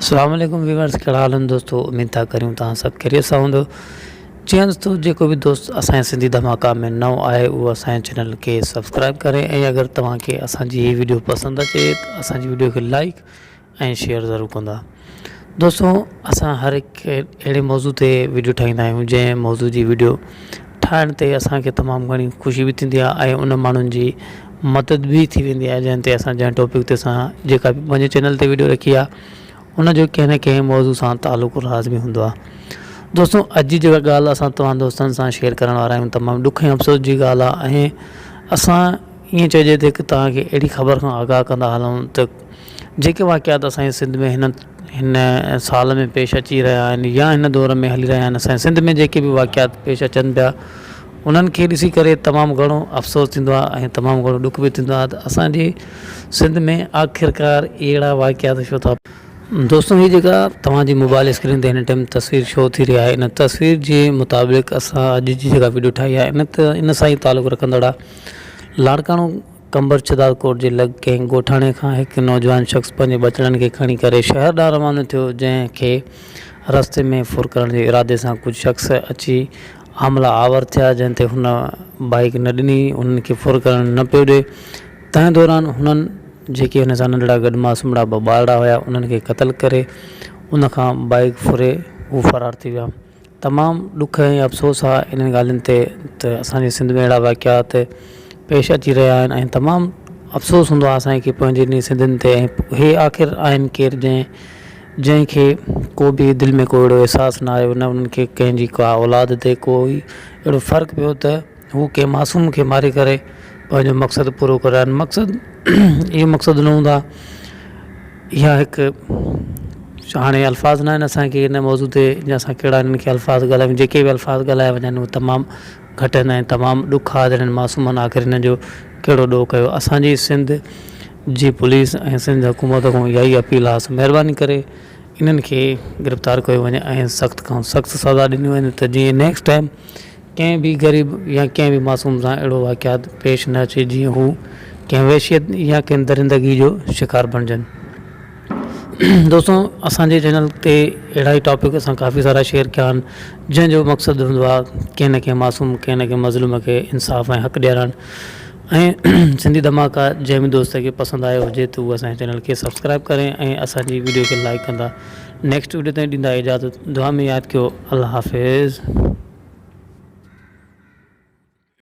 السلام عليڪم ويورز ڪهڙا حال آهن دوستو اميد ٿا ڪريون توهان سڀ خيريت سان هوندو جي هان دوستو جيڪو به دوست اسان جي سنڌي ڌماڪا ۾ نئون آهي اهو اسان جي چينل کي سبسڪرائب ڪري ۽ اگر توهان کي اسان جي هي ويڊيو پسند اچي ته اسان جي ويڊيو کي لائڪ ۽ شيئر ضرور ڪندا دوستو اسان هر هڪ اهڙي موضوع تي ويڊيو ٺاهيندا آهيون جنهن موضوع جي ويڊيو ٺاهڻ تي اسان کي تمام گهڻي خوشي به ٿيندي آهي ۽ ان ماڻهن جي مدد به ٿي ويندي آهي جنهن تي اسان جنهن ٽاپڪ تي اسان جيڪا به پنهنجي چينل تي ويڊيو رکي آهي ان جو ڪنهن نه ڪنهن موضوع سان تعلق لازمي هوندو آهي دوستو اڄ جي جيڪا ڳالهه اسان توهان دوستن سان شيئر ڪرڻ وارا آهيون تمام ڏک ۽ افسوس جي ڳالهه آهي ۽ اسان ائين چئجي ته هڪ توهان کي اهڙي خبر کان آگاهه ڪندا هلون ته جيڪي واقعات اسان جي سنڌ ۾ هن هن سال ۾ پيش اچي رهيا آهن يا هن دور ۾ هلي رهيا آهن اسان جي سنڌ ۾ جيڪي به واقعات پيش اچن پيا انهن کي ڏسي ڪري تمام گهڻو افسوس ٿيندو آهي ۽ تمام گهڻو ڏک به ٿيندو آهي ته اسان جي سنڌ ۾ آخرڪار اهڙا واقعات ڇو ٿا دوستو هي جيڪا توهان جي موبائل اسڪرين تي هن ٽائيم تصوير شو ٿي رهي آهي ان تصوير جي مطابق اسان اڄ جي جيڪا ويڊيو ٺاهي آهي ان ته ان سان ئي تعلق رکندڙ آهي لاڙڪاڻو قمبر شھدادڪوٽ جي لڳ ڪنهن ڳوٺاڻي کان هڪ نوجوان شخص پنهنجي ٻچڙن کي کڻي ڪري شهر ڏانهن روانو ٿيو، جنهن کي رستي ۾ ڦر ڪرڻ جي ارادي سان ڪجهه شخص اچي حمله آور ٿيا، جنهن تي هن بائيڪ نه ڏني، انهن کي ڦر ڪرڻ نه پيو ڏي، تنهن دوران هنن جيڪي هن سان ننڍڙا گڏ معصومڙا ٻه ٻارڙا هيا، انهن کي قتل ڪري ان کان بائيڪ ڦري هو فرار ٿي ويا. تمام ڏک ۽ افسوس آ انهن ڳالهين تي ته اسان جي سنڌ ۾ اهڙا واقعات پيش اچي رهيا آهن ۽ تمام افسوس هوندو آ اسان کي پنهنجي انهي سنڌين تي ۽ هي آخر آهن ڪير جنهن جنهن کي ڪو به دل ۾ ڪو اهڙو احساس نه آيو نه انهن کي ڪنهن جي ڪا اولاد تي ڪوئي اهڙو فرق پيو ته هو ڪنهن معصوم کي ماري ڪري پنهنجو مقصد پورو ڪري رهيا آهن مقصد اهو مقصد نه هوندو آهي اها هڪ هاڻي الفاظ نه آهن اسانکي هن موضوع تي جا اسان ڪهڙا هنن کي الفاظ ڳالهايون جيڪي به الفاظ ڳالهايا وڃن اهي تمام گهٽ آهن ۽ تمام ڏک آهي هنن معصومن آخر هنن جو ڪهڙو ڏوهه ڪيو اسانجي سنڌ جي پوليس ۽ سنڌ حڪومت کان اها ئي اپيل آهي مهرباني ڪري انهن کي گرفتار ڪيو وڃي ۽ سخت کان سخت سزا ڏني وڃي ته جيئن نيڪسٽ ٽائيم ڪنهن به غريب يا ڪنهن به معصوم سان اهڙو واقعات پيش نه اچي جيئن هو ڪنهن وحشيت يا ڪنهن درندگي جو شڪار بڻجن. دوستو اسان جي چينل تي اهڙا ئي ٽاپڪ اسان ڪافي سارا شيئر ڪيا آهن جنهن جو مقصد هوندو آهي ڪنهن نه ڪنهن معصوم ڪنهن نه ڪنهن مظلوم کي انصاف ۽ حق ڏيارڻ ۽ سنڌي ڌماڪا جنهن به دوست کي پسند آيو هجي ته هو اسان جي چينل کي سبسڪرائب ڪري ۽ اسان جي ويڊيو کي لائڪ ڪندا نيڪسٽ ويڊيو تائين ڏيندا اجازت دعا ۾ ياد ڪيو الله حافظ.